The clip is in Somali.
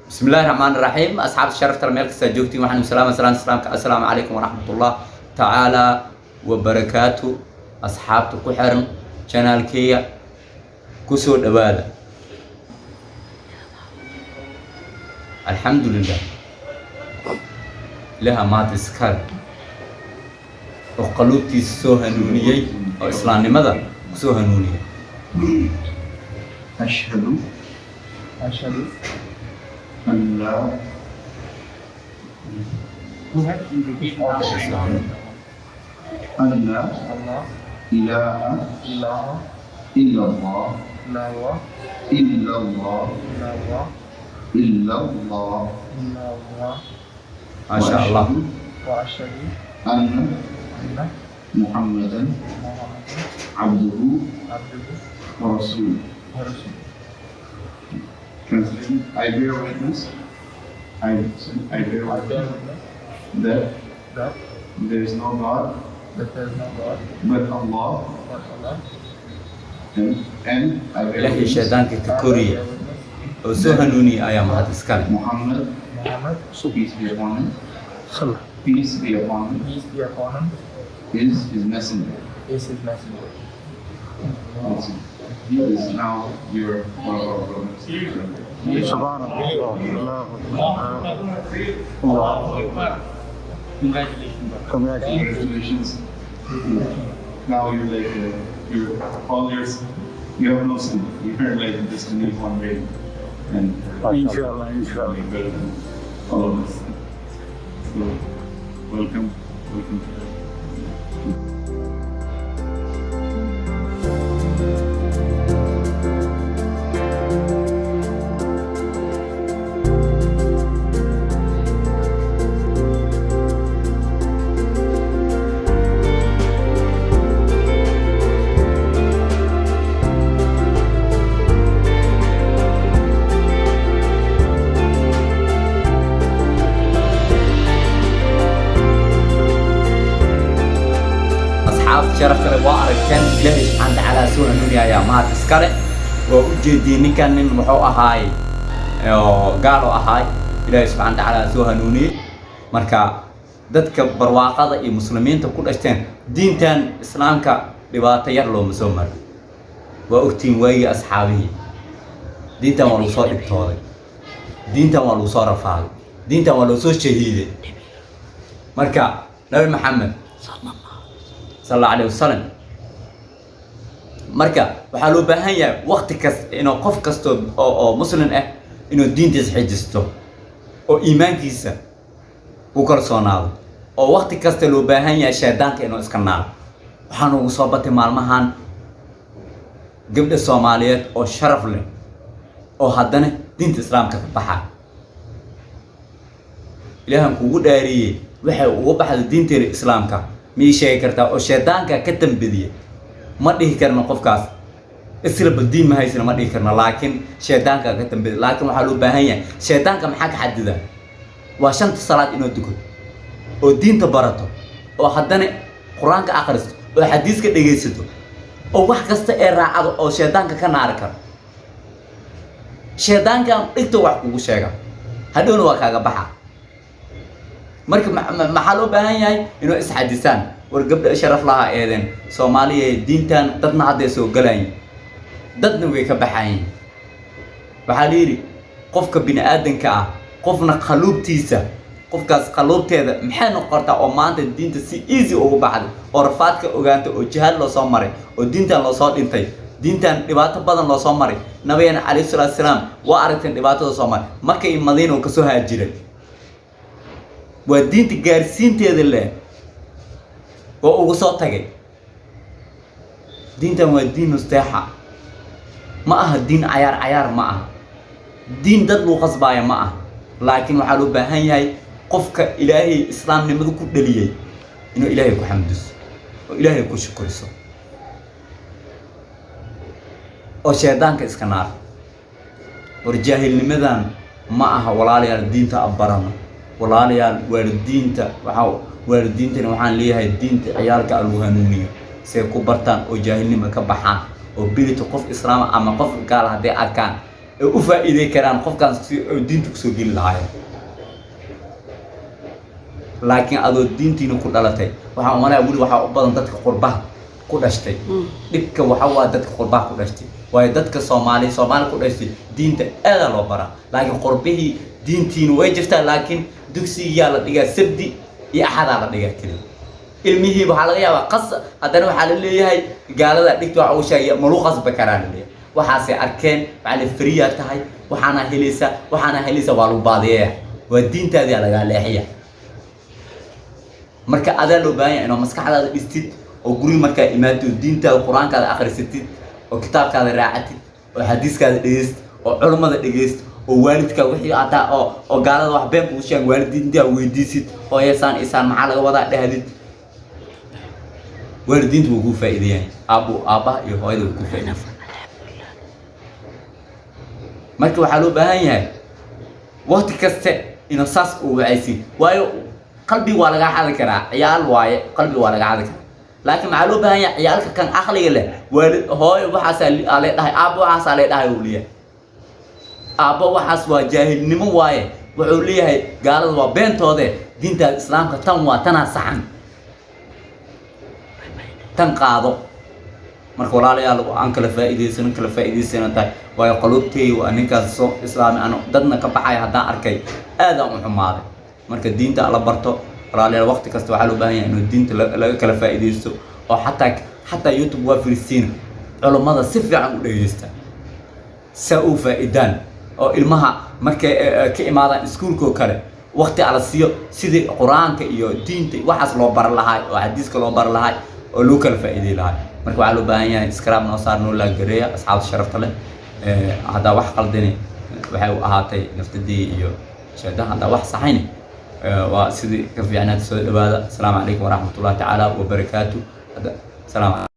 بسم الله الرحمن الرحيم. أصحاب الشرف ترى meel kasta joogtiin, waxaan salaam salaam salaamka. Assalaamu calaykum waraxmatullah tacaala wabarakaatu. Asxaabta ku xiran channelkeyga, kusoo dhawaada. Alxamdulilah, Ilaha maad iskale oo qaluubtiisa soo hanuuniyey oo islaamnimada kusoo hanuuniyey. أشهد أشهد أن لا أن لا الله إله إله إلا الله إلا الله إلا الله إلا الله إلا الله. إلا الله. Maasha Allah. وأشهد أن أن محمدا محمدا عبده عبده ورسوله. ورسوله. Translation: I bear witness, I bear I bear witness witness that that there is no God that there is no God but Allah but Allah and I bear Ilaahay witness shaydaanka ka and I koriya bear witness oo soo hanuuniyey ayaa mahad iskale. Muhammad, Muhammad, peace be upon him, peace be upon him, peace be upon him, is his messenger. Is his messenger. Awesome. He is now your one of our brothers. Subhanallah. Allah. Congratulations, brother. Congratulations. Congratulations. Now you're like you're all yours. You have no sin. You're like just a newborn baby, and Inshallah, inshallah. like better than all of us. So welcome, welcome. Asxaabta sharafta leh, waa aragteen, Ilaahay subxaana watacaala soo hanuuni ayaa mahad iskale. Waa u jeediyey ninkan, nin wuxuu ahaay oo gaal oo ahaay, Ilaahay subxaana watacaala soo hanuuniyey. Marka dadka barwaaqada iyo muslimiinta ku dhashteen, diintan islaamka dhibaato yar looma soo maro. Waa ogtiin, waagii asxaabihii diintan waa lagu soo dhibtooday, diintan waa lagu soo rafaaday, diintan waa loo soo shahiiday. Marka Nabi Maxamed sal Allahu alayhi wasalam, marka waxaa loo baahan yahay waqti kasta inuu qof kasto oo muslim ah inuu diintiisa xijisto oo iimaankiisa ku kalsoonaado, oo waqti kasta loo baahan yahay shaydaanka inuu iska naaro. Waxaa noogu soo batay maalmahan gabdha Soomaaliyeed oo sharaf leh oo haddana diinta islaamka ka baxa. Ilaahan kugu dhaariyey, waxay uga baxday diinteeda islaamka miyay sheegi kartaa? Oo shaydaanka ka dambadiya. Ma dhihi karno qofkaas islaba diin ma haysana, ma dhihi karno, laakiin shaydaanka ka dambadiya. Laakiin waxaa loo baahan yahay, shaydaanka maxaa ka xadida? Waa shanta salaad inoo dukato oo diinta barato oo haddana Qur-aanka akhristo oo xadiiska dhegaysato oo wax kasta ee raacado oo shaydaanka ka naari karo. Shaydaankan dhigta wax kugu sheega, hadhowna waa kaaga baxa. Marka maxaa loo baahan yahay? Inuu isxadisaan. War gabdha sharaf lahaa eedeen Soomaaliya, diintan dadna hadday soo galayin, dadna way ka baxayin. Waxaa la yidhi qofka bini aadanka ah, qofna qaluubtiisa, qofkaas qaluubteeda maxay noqotaa oo maanta diinta si easy ugu baxday oo rafaadka ogaanta oo jihaad loo soo maray oo diintan loo soo dhintay, diintan dhibaato badan loo soo maray? Nabigeena calayhi salaatu wasalaam waa aragteen dhibaatada soo maray Maka iyo Madiina oo kasoo haajiray. Waa diinta gaarsiinteeda leh oo ugu soo tagay. Diintan waa diin nusteexa, ma aha diin cayaar cayaar, ma aha diin dad lagu qasbaaya, ma aha. Laakiin waxaa loo baahan yahay qofka Ilaahay islaamnimada ku dhaliyey inuu Ilaahay ku xamdiso oo Ilaahay ku shukriso oo shaydaanka iska naar. War jaahilnimadan ma aha, walaalayaal. Diinta abarano, walaalayaal. Waalidiinta, waxaa waalidiintana waxaan leeyahay, diinta ciyaalka lagu hanuuniyo say ku bartaan oo jaahilnima ka baxaan oo bilito qof islaama ama qof gaal hadday arkaan. ay u faa'iidey karaan qofkaan si ay diinta kusoo geli lahaayeen. Laakiin adoo diintiina ku dhalatay, waxaan umaleeya weli waxaa u badan dadka qurbaha ku dhashtay. Dhibka waxa waa dadka qurbaha ku dhashtay, waayo dadka Soomaali ku dhashtay diinta aadaa loo baraa, laakiin qurbihii diintiina way jirtaa, laakiin dugsigaa la dhigaa Sabdi iyo Axadaa la dhigaa keliya. Ilmihii waxaa laga yaabaa qas, haddana waxaa la leeyahay gaalada dhigta waxa uu sheegay ma lagu qasbi karaa la leeyahay. Waxaasay arkeen, waxaa la free yaa tahay, waxaana helaysa, waxaana helaysa, waa lagu baadiyeeya, waa diintaadiyaa lagaa leexiya. Marka adaa loo baahan yahay inaad maskaxdaada dhistid oo guriga markaa imaatid oo diintaada Qur-aankaada akhrisatid oo kitaabkaada raacatid oo xadiiskaada dhegeyst oo culummada dhegeyst oo waalidka wixii hataa oo gaalada wax been kugu sheegan waalidiintaa weydiisid, hooyasaan isaan maxaa laga wadaa dhahdid. Waalidiintu wuu kuu faa'iideeyaan, aabbu, aabbaha iyo hooyada way kuu faa'iideeyaan. Marka waxaa loo baahan yahay waqti kaste inuu saas u wacaysin, waayo qalbi waa lagaa xadi karaa. Ciyaal waaye, qalbi waa laga xadi karaa, laakiin maxaa loo baahan yahay? Ciyaalka kan caqliga leh, waalid hooyo waxaasaa aa lee dhahay, aabbo waxaasaa lee dhahay uu leeyahay. Aabbo waxaas waa jaahilnimo waaye, wuxuu leeyahay gaalada waa beentoode, diintaada Islaamka tan waa tanaa saxan, tan qaado. Marka walaalayaal, aan kala faa'iidaysano tahay, waayo qalubtay waa ninkaas soo islaami aan dadna ka baxay haddaan arkay aadaan u xumaaday. Marka diinta la barto, walaalayaal. Waqti kasta waxaa loo baahan yahay inuu diinta laga kala faa'iidaysto oo xataa YouTube waa firisiin, culummada si fiican u dhegeysta saa u faa'iidaan oo ilmaha markay ka imaadaan iskuulka oo kale waqti ala siiyo sidii Qur-aanka iyo diinta waxaas loo baran lahay oo xadiiska loo baran lahay oo loo kala faa'iidey lahay. Marka waxaa loo baahan yahay subscribe noo saar, noo laagareeya, asxaabta sharafta leh. Haddaa wax qaldini waxay u ahaatay naftadii iyo sheedaha, haddaa wax saxayni waa sidii ka fiicnaad. Soo dhawaada. Asalaamu calaykum waraxmatullahi tacaala wabarakaatu. Salaam.